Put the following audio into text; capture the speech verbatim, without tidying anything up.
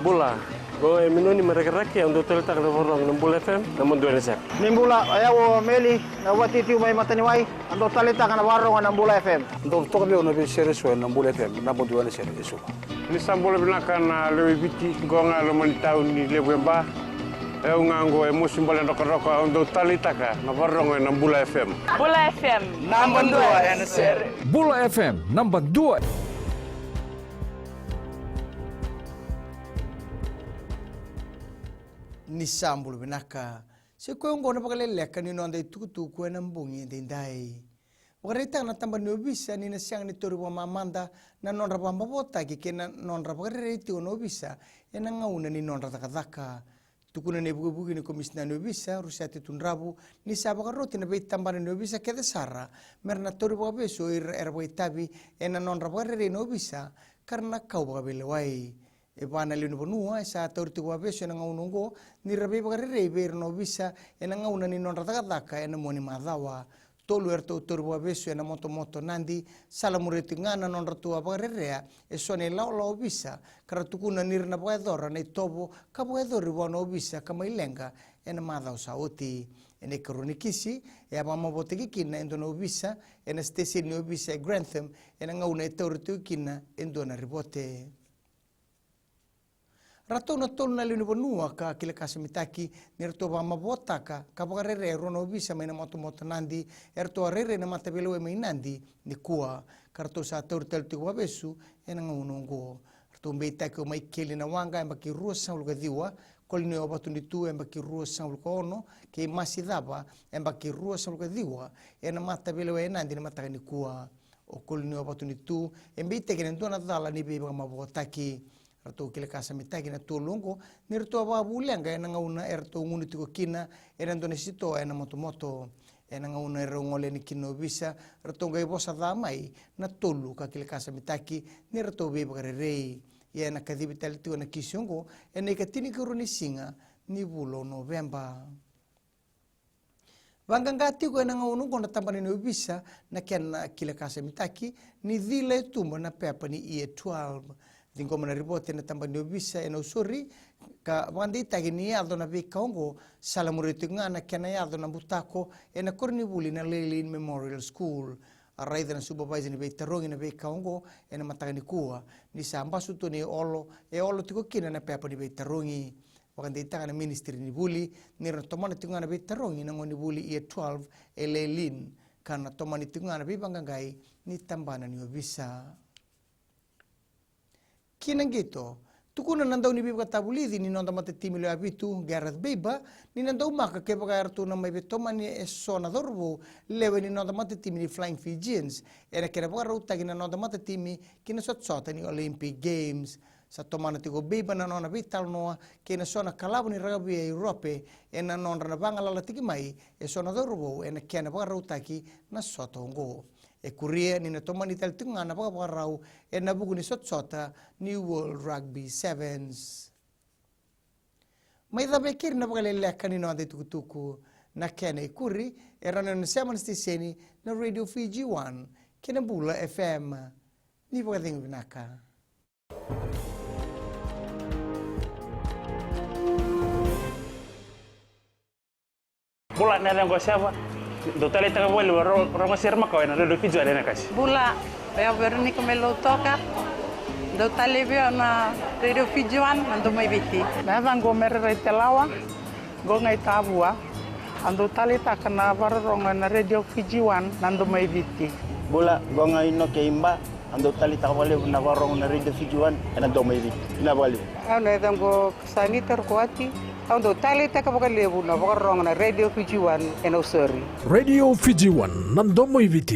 Bula, qo e Minoni mai Rakiraki, au dau taleitaka na vakarorogo na Bula F M, naba dua ena sere. Ni bula, o yau o Meli, na vatiutiu mai Mataniwai, au dau taleitaka na vakarorogo na Bula F M. Dau toka vei au na veisere eso ena Bula F M, naba dua ena sere eso. Ni sa bula vinaka na lewe i Viti, qo ga e loma ni tauni levu e Ba. E au ga qo e Mosi Bale Drokadroka, au dau taleitaka na vakarorogo ena Bula F M. Bula F M, naba dua ena sere. Bula F M, naba dua. Ni sa bula vinaka. Sa i koya oqo na vakaleleka ni noda itukutuku ena bogi edaidai. Vakaraitaka na tabana ni ovisa ni na sega ni tauri vakamamada na nodra vakamavoataki kei na nodra vakarerei tiko na ovisa ena gauna ni nodra cakacaka. Tukuna na ivukevuke ni Komisina ni Ovisa, Rusete Tudravu, ni sa vakaroti na veitabana ni ovisa kece sara me ra na tauri vakavesu o ira era vakaitavi ena nodra vakarerei na ovisa ka ra na kau vakaveilewai. E va na lewe ni vanua e sa tauri tiko vakavesu ena gauna oqo ni ra veivakarerei vei ira na ovisa ena gauna ni nodra cakacaka ena mua ni macawa. Tolu eratou tauri vakavesu ena motomoto Nadi, sa lamuria tiko ga na nodratou a vakarerea eso na ilawalawa ovisa ka ra tukuna ni ra na vakayacora na itovo ka vakayacori vua na ovisa ka mai leqa ena macawa sa oti. Ena ikarua ni kisi e a vakamavoataki kina e dua na ovisa ena siteseni ni ovisa e Grantham ena gauna e taura tiko kina e dua na ripote. Ratou na tolu na lewe ni vanua ka kilakasamitaki ni ratou vakamavoataka ka vakarerea e rua na ovisa mai na motomoto Nadi eratou a rairai na mataveilewai mai Nadi nikua, ka ratou sa tauri tale tiko vakavesu ena gauna oqo. Ratou beitaki o Maikeli Nawaqa, yabaki ruasagavulu ka ciwa, Kolonio Vatunitu, yabaki ruasagavulu ka ono, kei Masi Cava, yabaki ruasagavulu ka ciwa, ena mataveilewai e Nadi ena mataka nikua. O Kolonio Vatunitu e beitaki ena dua na cala ni veivakamavoataki. Ratou kilakasamitaki na tolu oqo ni ratou a vakavuleqa ena gauna eratou gunu tiko kina ena dua na sitoa ena motomoto. Ena gauna erau gole yani kina na ovisa, ratou qai vosa ca mai na tolu ka kilakasamitaki ni ratou veivakarerei. Ia ena kacivi tale tiko na kisi oqo ena ikatinikarua ni siga ni vula o Noveba. Vaqaqa tiko ena gauna oqo na tabana ni ovisa na kena kilakasamitaki ni cila e tuba na pepa ni Year twelve. Ciqoma na ripote ena tabana ni ovisa e Nausori ka vakadeitaki ni yaco na veika oqo, sa lamuria tiko ga na kena yaco na butako ena koronivuli na Lelean Memorial School. A raica na supervisor ni veitarogi na veika oqo ena mataka nikua, ni sa basu tu na iolo e olo tiko kina na pepa ni veitarogi. Vakadeitaka na ministry ni vuli ni ra na tomana tiko ga na veitarogi na gone ni vuli Year twelve e Lelean, ka na tomani tiko ga na veivaqaqai ni tabana ni ovisa. Ki na qito, tukuna na dauniveivakatavulici ni noda matatimi lewe vitu, Gareth Baber, ni na daumaka kevaka eratou na mai veitomani eso na cauravou lewe ni noda matatimi ni Flying Fijians ena kena vakarautaki na noda matatimi ki na sotasota ni Olympic Games. Sa tomana tiko o Baber na nona veitalanoa kei na so na kalavo ni rakavi e Europe ena nodra na vagalalataki mai eso na cauravou ena kena vakarautaki na sota oqo. E kuria ni na tomani tale tiko ga na vakavakarau ena vuku ni sotasota ni World Rugby Sevens. Mai cava e keri na vakaleleka ni noda itukutuku. Na kena ikuri e rawa ni o ni na sema na siteseni na Radio Fiji One kei na Bula F M. Ni vakacegu vinaka. Bula, na yacaqu o Seva. Dau taleitaka vakalevu na ro-, rogo sere makawa ena Radio Fiji One ena kasi. Bula, o yau Veronica mai Lautoka. Dau talei vei au na Radio Fiji One, na Domo i Viti. Na yacaqu o Mere Raitelawa, qo ga i Tavua. Au dau taleitaka na vakarorogo ena Radio Fiji One, na Domo i Viti. Bula, qo ga Inoke i Ba. Au dau taleitaka vakalevu na vakarorogo na Radio Fiji One ena Domo i Viti. Vinaka vakalevu. Au na yacaqu o Sanita Rokoati. Au dau taleitaka vakalevu na vakarorogo na Radio Fiji One e Nausori. Radio Fiji One, na Domo i Viti.